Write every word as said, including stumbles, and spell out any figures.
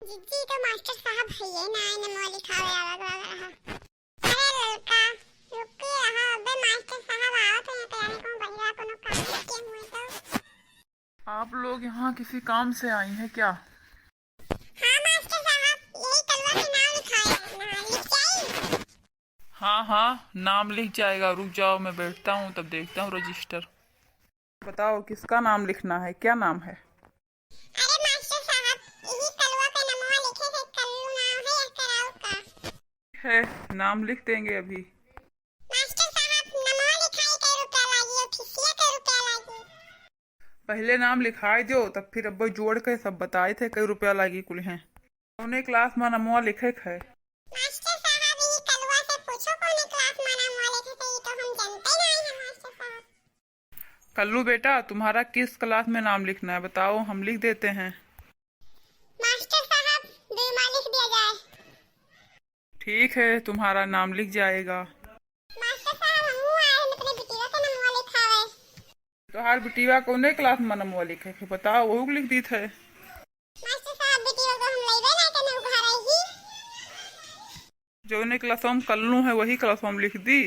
जीजी, तो मास्टर साहब है ये ना, नमवा लिखावे आवे वाला रहा। अरे ललका, रुके रहा, अबे मास्टर साहब आवत हैं, तो यानी कहूँ बहिरा कोनो काम किए हुए तो। आप लोग यहाँ किसी काम से आई हैं क्या? हाँ मास्टर साहब, यही कलवा के नाम लिखाए हैं, लिख जाई? हाँ हाँ, नाम लिख जाएगा। रुक जाओ, मैं बैठता हूँ, तब देखता हूँ रजिस्टर। बताओ, किसका नाम लिखना है, क्या नाम है? अरे मास्टर साहब, यही कलवा का नमवा लिखे थे, कल्लू नाम है, यह कराओ का? है, नाम लिख देंगे अभी। मास्टर साहब, नमवा लिखाई कै रुपया लागी और फीसिया कै रुपया लागी? पहले नाम लिखाई दो, तब फिर अब्बे जोड़ के सब बताए थे कई रुपया लागी कुल हैं। कौने क्लास में नमवा लिखे के है? मास्टर साहब, ई कलवा से पूछो कौने क्लास में नमवा लिखे के, ई तो हम जानते नहीं है मास्टर साहब। कल्लू बेटा, तुम्हारा किस क्लास में नाम लिखना है, बताओ, हम लिख देते हैं। मास्टर साहब, दुई में लिख दिया जाए। ठीक है, तुम्हारा नाम लिख जाएगा। मास्टर साहब, हमहू आए हैं अपने बिटिया के नमवा लिखावे। तोहार बिटिया कौने क्लास में नमवा लिखे के, बताओ, वहू के लिख दीत है। मास्टर साहब, बिटिया को हम लेबे ना के नौ घर ही। जौने क्लास में कल्लू है, वही क्लास में लिख दी।